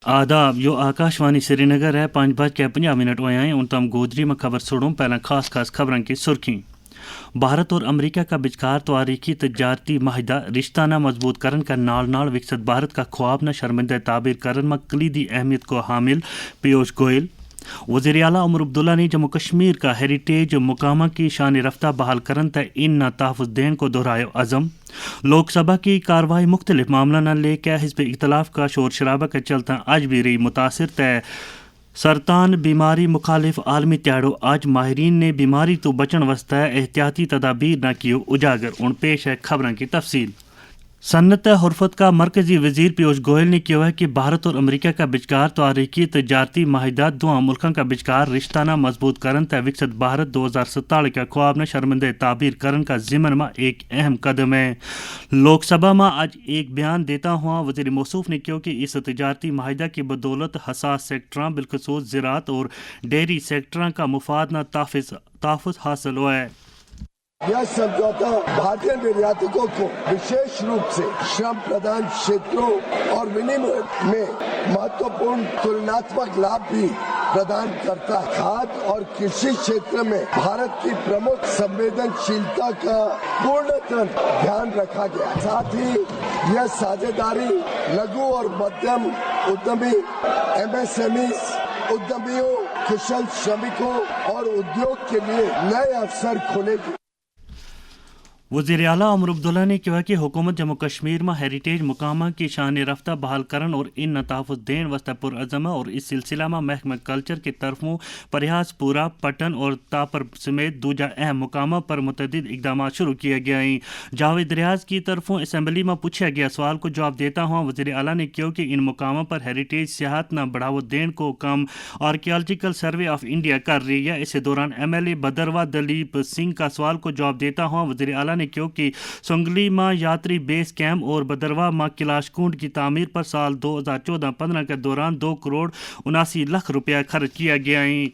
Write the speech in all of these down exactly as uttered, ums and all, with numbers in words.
آداب، یوہ آکاشوانی سری نگر ہے۔ پنج بج کے پنجاہ منٹ ہویا ہیں۔ ان تم گودری ما خبر سنو۔ پہلاں خاص خاص خبراں کی سرخی۔ بھارت اور امریکہ کا بچکار تواریخی تجارتی معاہدہ رشتہ نا مضبوط کرن کا نال نال وکست بھارت کا خواب نا شرمندہ تعبیر کرن ما کلیدی اہمیت کو حامل پیوش گوئل۔ وزیر اعلیٰ عمر عبداللہ نے جموں کشمیر کا ہیریٹیج مقامہ کی شان رفتہ بحال کرن تے ان نا تحفظ دین کو دہرایو عزم۔ لوک سبھا کی کاروائی مختلف معاملہ نا لے کے حزب اختلاف کا شور شرابہ کے چلتا اج بھی رہی متاثر تے سرطان بیماری مخالف عالمی تیاڑو اج ماہرین نے بیماری تو بچن واسطے احتیاطی تدابیر نا کیو اجاگر۔ ان پیش ہے خبراں کی تفصیل۔ صنعت حرفت کا مرکزی وزیر پیوش گوئل نے کہیو ہے کہ بھارت اور امریکہ کا بچکار تواریخی تجارتی معاہدہ دواں ملکاں کا بچکار رشتہ نا مضبوط کرن تے وکست بھارت دو ہزار ستالیس کا خواب نا شرمندہ تعبیر کرن کا ضمن ما ایک اہم قدم ہے۔ لوک سبھا ما اج ایک بیان دیتا ہوا وزیر موصوف نے کہیو کہ اس تجارتی معاہدہ کی بدولت حساس سیکٹراں بالخصوص زراعت اور ڈیری سیکٹراں کا مفاد نا تحفظ حاصل ہوا ہے۔ یہ سمجھوتا بھارتی نریاتکوں کو وشیش روپ سے شرم پردھان شیتروں اور ونیمے میں مہتوپورن تلناتمک لابھ بھی پردھان کرتا ہے۔ کھاد اور کرشی شیتر میں بھارت کی پرمکھ سنویدنشیلتا کا پورنتن دھیان رکھا گیا۔ ساتھ ہی یہ ساجھے داری لگھو اور مدھیم ادمی، ایم ایس ایم ایز، ادمیوں، کشل شرمکوں اور ادیوگ کے لیے نئے اوسر کھولے گی۔ وزیر اعلیٰ عمر عبداللہ نے کہیو ہے کہ حکومت جموں کشمیر ما ہیریٹیج مقامہ کی شان رفتہ بحال کرن اور ان نا تحفظ دین واسطے پرعزم ہے اور اس سلسلہ ما محکمہ کلچر کی طرفوں پریاس پورا، پٹن اور تاپر سمیت دوجہ اہم مقامہ پر متعدد اقدامات شروع کیا گیا ہیں۔ جاوید ریاض کی طرفوں اسمبلی ما پوچھیا گیا سوال کو جواب دیتا ہوا وزیر اعلیٰ نے کہیو کہ ان مقامہ پر ہیریٹیج سیاحت نا بڑھاوو دین کو کم آرکیالوجیکل سروے آف انڈیا کر رہی ہے۔ اسے دوران ایم ایل اے بدروا دلیپ سنگھ کا سوال کو جواب دیتا ہوا وزیر اعلیٰ نے کہیو کہ سنگلی ما یاتری بیس کیمپ اور بدروا ما کلاش کونڈ کی تعمیر پر سال دو ہزار چودہ پندرہ کے دوران دو کروڑ اناسی لکھ روپیہ خرچ کیا گیا ہیں۔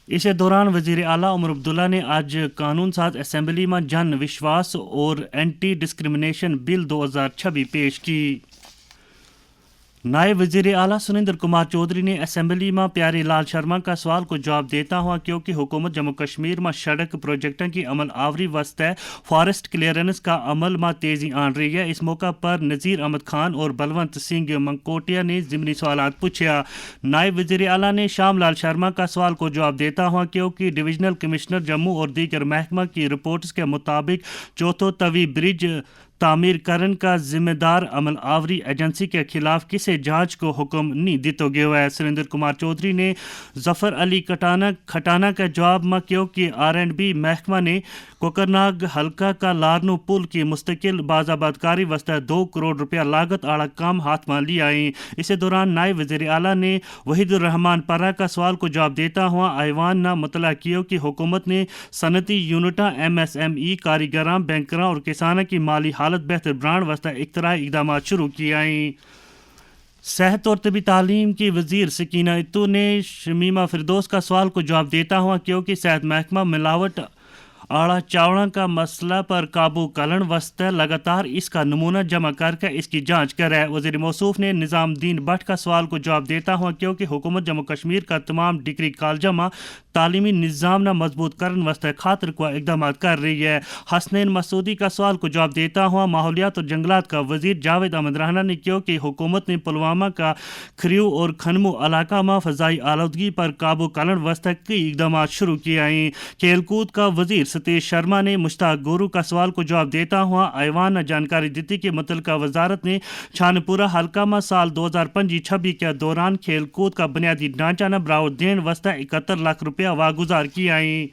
اسے دوران وزیر اعلیٰ عمر عبداللہ نے اج قانون ساز اسمبلی ما جن وشواس اور اینٹی ڈسکریمنیشن بل دو ہزار چھبی پیش کی۔ نائب وزیر اعلیٰ سریندر کمار چوہدری نے اسمبلی ما پیاری لال شرما کا سوال کو جواب دیتا ہوا کہیو کہ حکومت جموں کشمیر ما شڑک پروجیکٹاں کی عمل آوری واسطے فارسٹ کلیئرنس کا عمل ما تیزی آن رہی ہے۔ اس موقع پر نذیر احمد خان اور بلونت سنگھ منکوٹیا نے ضمنی سوالات پوچھیا۔ نائب وزیر اعلیٰ نے شام لال شرما کا سوال کو جواب دیتا ہوا کہیو کہ ڈویژنل کمشنر جموں اور دیگر محکمہ کی رپورٹس کے مطابق چوتھو توی برج تعمیر کرن کا ذمہ دار عمل آوری ایجنسی کے خلاف کسے جانچ کو حکم نہیں دیتو گیو ہے۔ سریندر کمار چوہدری نے ظفر علی کھٹانہ کا جواب ما کہیو کہ آر اینڈ بی محکمہ نے کوکرناگ حلقہ کا لارنو پل کی مستقل بازآبادکاری واسطے دو کروڑ روپیہ لاگت آڑا کم ہاتھ ما لیا ہیں۔ اسے دوران نائب وزیر اعلیٰ نے وحید الرحمن پرا کا سوال کو جواب دیتا ہوا ایوان نا مطلع کیو کہ حکومت نے صنعتی یونٹاں، ایم ایس ایم ای کاریگراں، بینکراں اور کساناں کی مالی حالت بہتر بنان واسطے اختراعی اقدامات شروع کیا ہیں۔ صحت اور طبی تعلیم کی وزیر سکینہ اتو نے شمیمہ فردوس کا سوال کو جواب دیتا ہوا کہیو کہ صحت محکمہ ملاوٹ آڑا چاوڑاں کا مسئلہ پر قابو کلن واسطے لگاتار اس کا نمونہ جمع کر کے اس کی جانچ کرے۔ وزیر موصوف نے نظام دین بٹ کا سوال کو جواب دیتا ہوا کہیو کہ حکومت جموں کشمیر کا تمام ڈگری کالجاں ما تعلیمی نظام نا مضبوط کرن واسطے خاطر کوا اقدامات کر رہی ہے۔ حسنین مسعودی کا سوال کو جواب دیتا ہوا ماحولیات اور جنگلات کا وزیر جاوید احمد رہنا نے کہیو کہ حکومت نے پلوامہ کا کھریو اور کھنمو علاقہ ما فضائی آلودگی پر قابو کلن واسطے کئی اقدامات شروع کیا ہیں۔ کھیل کود کا وزیر ستیش شرما نے مشتاق گورو کا سوال کو جواب دیتا ہوا ایوان نا جانکاری دتی کہ متعلقہ وزارت نے چھان پورہ حلقہ ما سال دو ہزار پنجی چھبی کے دوران کھیل کود کا بنیادی ڈھانچہ نا براؤ دین واسطے اکہتر لکھ روپیہ واگزار کیا ہیں۔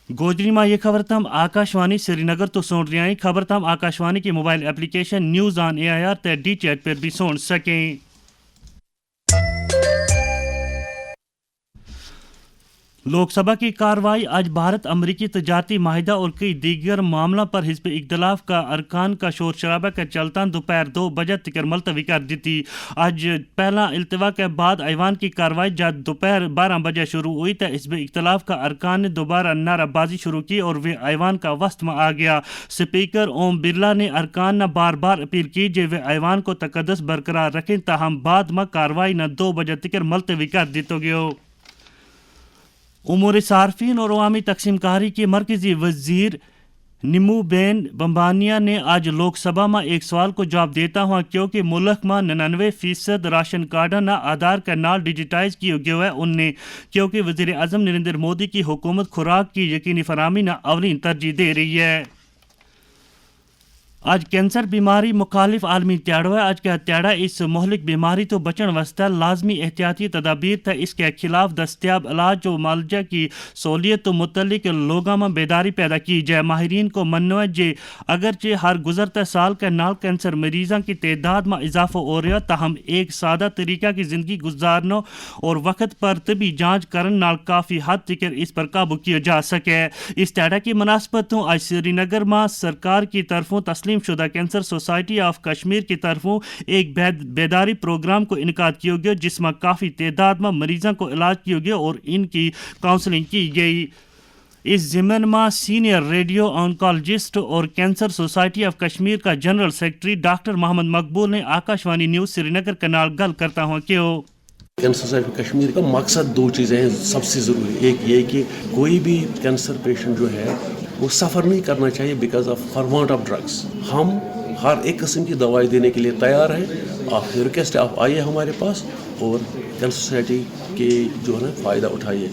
گوجری ما یہ خبر تم آکاشوانی سری نگر تو سن رہی ہیں۔ خبر تم آکاشوانی کی موبائل ایپلیکیشن نیوز آن اے آئی آر تے ڈی چیٹ پر بھی سن سکیں۔ لوک سبھا کی کارروائی آج بھارت امریکی تجارتی معاہدہ اور کئی دیگر معاملہ پر حزب اختلاف کا ارکان کا شور شرابہ کے چلتاں دوپہر دو بجے تکر ملتوی کر دیتی۔ آج پہلا التوا کے بعد ایوان کی کارروائی جد دوپہر بارہ بجے شروع ہوئی تو حزب اختلاف کا ارکان نے دوبارہ نعرہ بازی شروع کی اور وہ ایوان کا وسط ما آ گیا۔ سپیکر اوم برلا نے ارکان نا بار بار اپیل کی جے وہ ایوان کو تقدس برقرار رکھیں تاہم بعد ما کارروائی نا دو بجے تکر ملتوی کر دیتو گیو۔ امور صارفین اور عوامی تقسیم کاری کے مرکزی وزیر نمو بین بمبانیا نے آج لوک سبھا ما ایک سوال کو جواب دیتا ہوا کیونکہ ملک ما ننانوے فیصد راشن کارڈاں نا آدھار کے نال ڈیجیٹائز کیو گیو ہے ان نے کیونکہ وزیر اعظم نریندر مودی کی حکومت خوراک کی یقینی فراہمی نا اولین ترجیح دے رہی ہے۔ آج کینسر بیماری مخالف عالمی تیاڑو ہے آج کا تیاڑا اس مہلک بیماری تو بچن واسطے لازمی احتیاطی تدابیر تھا اس کے خلاف دستیاب علاج و معالجہ کی سہولیت و متعلق لوگاں ما بیداری پیدا کی جائے ماہرین کو منو ہے جے اگرچہ ہر گزرتا سال کے نال کینسر مریضاں کی تعداد ما اضافہ ہو رہیا تاہم ایک سادہ طریقہ کی زندگی گزارنو اور وقت پر طبی جانچ کرن نال کافی حد تکر اس پر قابو کیا جا سکے۔ اس تیاڑا کی مناسبت ہوں آج سری نگر ما سرکار کی طرفوں تسلیم شدہ کینسر سوسائٹی آف کشمیر کی طرفوں ایک بیداری پروگرام کو انعقاد کیو گیو جس ما کافی تعداد ما مریضاں کو علاج کیو گیو اور ان کی کاؤنسلنگ کی گئی۔ اس ضمن ما سینئر ریڈیو آنکالوجسٹ اور کینسر سوسائٹی آف کشمیر کا جنرل سیکرٹری ڈاکٹر محمد مقبول نے آکاشوانی نیوز سری نگر کے نال گل کرتا ہوا کیو۔ کینسر سوسائٹی آف کشمیر کا مقصد دو چیزیں ہیں سب سے ضروری ایک یہ کہ کوئی بھی کینسر پیشنٹ جو ہے وہ سفر نہیں کرنا چاہیے بکاز آف فار وانٹ آف ڈرگس۔ ہم ہر ایک قسم کی دوائی دینے کے لیے تیار ہیں۔ آپ سے ریکویسٹ ہے آپ آئیے ہمارے پاس اور کینسر سوسائٹی کے جو ہے نا فائدہ اٹھائیے۔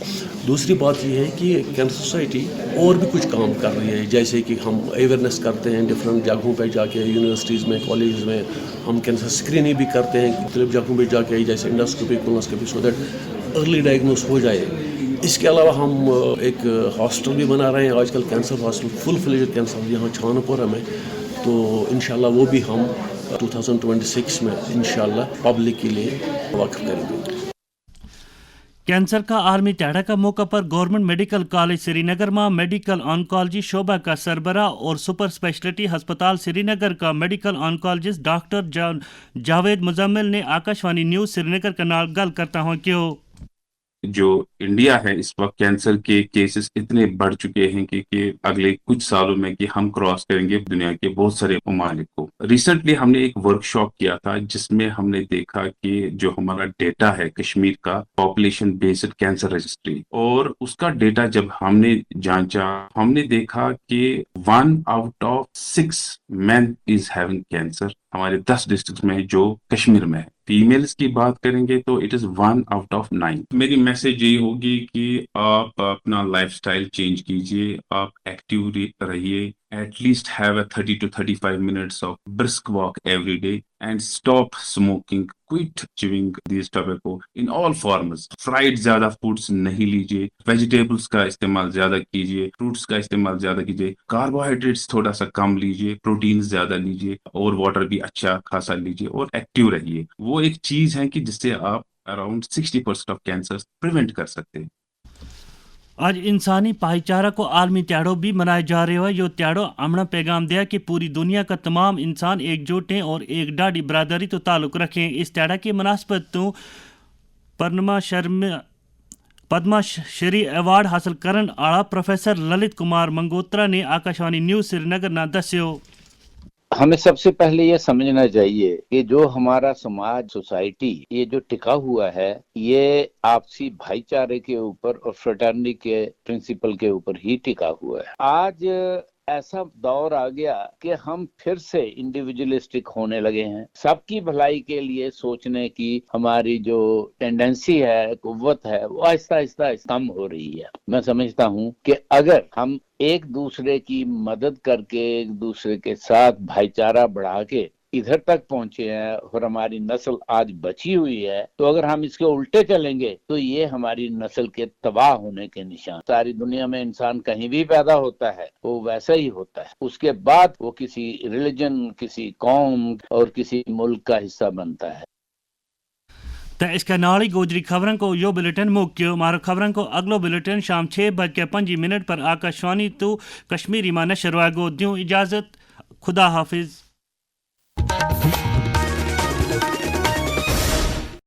دوسری بات یہ ہے کہ کینسر سوسائٹی اور بھی کچھ کام کر رہی ہے جیسے کہ ہم اویئرنیس کرتے ہیں ڈفرنٹ جگہوں پہ جا کے یونیورسٹیز میں کالجز میں ہم کینسر اسکریننگ بھی کرتے ہیں مختلف جگہوں پہ جا کے جیسے انڈوسکوپی کولونوسکوپی سو دیٹ ارلی ڈائگنوس ہو جائے۔ اس کے علاوہ ہم ایک ہاسٹل بھی بنا رہے ہیں آج کل کینسر ہاسٹل فل فلیج کینسر یہاں چھانپور ہے میں تو انشاءاللہ وہ بھی ہم ٹو تھاؤزنڈ ٹوئنٹی سکس میں انشاءاللہ پبلک کے لیے واقف کریں گے۔ کینسر کا عالمی تہاڑا کا موقع پر گورنمنٹ میڈیکل کالج سری نگر ما میڈیکل آنکالوجی شعبہ کا سربراہ اور سپر اسپیشلٹی ہسپتال سری نگر کا میڈیکل آنکالوجسٹ ڈاکٹر جاوید مزمل نے آکاشوانی نیوز سری نگر کا نال گل کرتا ہوا کیو۔ جو انڈیا ہے اس وقت کینسر کے کیسز اتنے بڑھ چکے ہیں کہ اگلے کچھ سالوں میں کہ ہم کراس کریں گے دنیا کے بہت سارے ممالک کو۔ ریسنٹلی ہم نے ایک ورک شاپ کیا تھا جس میں ہم نے دیکھا کہ جو ہمارا ڈیٹا ہے کشمیر کا پاپولیشن بیسڈ کینسر رجسٹری اور اس کا ڈیٹا جب ہم نے جانچا ہم نے دیکھا کہ ون آؤٹ آف سکس مین از ہیونگ کینسر۔ ہمارے دس ڈسٹرکٹ میں جو کشمیر میں فیمیلز کی بات کریں گے تو اٹ از ون آؤٹ آف نائن۔ میری میسج یہی ہوگی کہ آپ اپنا لائف اسٹائل چینج کیجیے، آپ ایکٹیو رہیے، ایٹ لیسٹ ہیو اے تھرٹی ٹو تھرٹی فائیو منٹس آف برسک واک ایوری ڈے، اینڈ اسٹاپ اسموکنگ، کوئٹ چیونگ دیز ٹوبیکو ان آل فارمز۔ فرائیڈ زیادہ فوڈز نہیں لیجیے، ویجیٹیبلز کا استعمال زیادہ کیجیے، فروٹس کا استعمال زیادہ کیجیے، کاربوہائیڈریٹس تھوڑا سا کم لیجیے، پروٹین زیادہ لیجیے، اور واٹر بھی اچھا خاصا لیجیے اور ایکٹیو رہیے۔ وہ ایک چیز ہے کہ جس سے آپ اراؤنڈ سکسٹی پرسینٹ آف کینسر پریونٹ کر سکتے ہیں۔ آج انسانی بھائی چارہ کو عالمی تیاڑو بھی منایا جا رہے ہوا یوہ تیاڑو امنا پیغام دیا کہ پوری دنیا کا تمام انسان ایک جوٹیں اور ایک ڈاڑی برادری تو تعلق رکھیں اس تیاڑا کے مناسبت تو پرنما شرم پدما شری ایوارڈ حاصل کرن آڑا پروفیسر للت کمار منگوترا نے آکاشوانی نیوز سری نگر نا دسیو۔ ہمیں سب سے پہلے یہ سمجھنا چاہیے کہ جو ہمارا سماج سوسائٹی یہ جو ٹکا ہوا ہے یہ آپسی بھائی چارے کے اوپر اور فریٹرنی کے پرنسپل کے اوپر ہی ٹکا ہوا ہے۔ آج ایسا دور آ گیا کہ ہم پھر سے انڈیویجولسٹک ہونے لگے ہیں۔ سب کی بھلائی کے لیے سوچنے کی ہماری جو ٹینڈنسی ہے، قوت ہے، وہ آہستہ آہستہ کم ہو رہی ہے۔ میں سمجھتا ہوں کہ اگر ہم ایک دوسرے کی مدد کر کے ایک دوسرے کے ساتھ بھائی چارہ بڑھا کے ادھر تک پہنچے ہیں اور ہماری نسل آج بچی ہوئی ہے تو اگر ہم اس کے الٹے چلیں گے تو یہ ہماری نسل کے تباہ ہونے کے نشان۔ ساری دنیا میں انسان کہیں بھی پیدا ہوتا ہے وہ ویسا ہی ہوتا ہے، اس کے بعد وہ کسی ریلیجن، کسی قوم اور کسی ملک کا حصہ بنتا ہے۔ اس کے ناڑی گوجری خبراں کو یوہ بلیٹن موکیو مارو خبراں کو اگلو بلیٹن شام چھ بج کے پنجی منٹ پر آکاشوانی تو کشمیری ما نشر ہوئے گو دیوں اجازت۔ خدا حافظ۔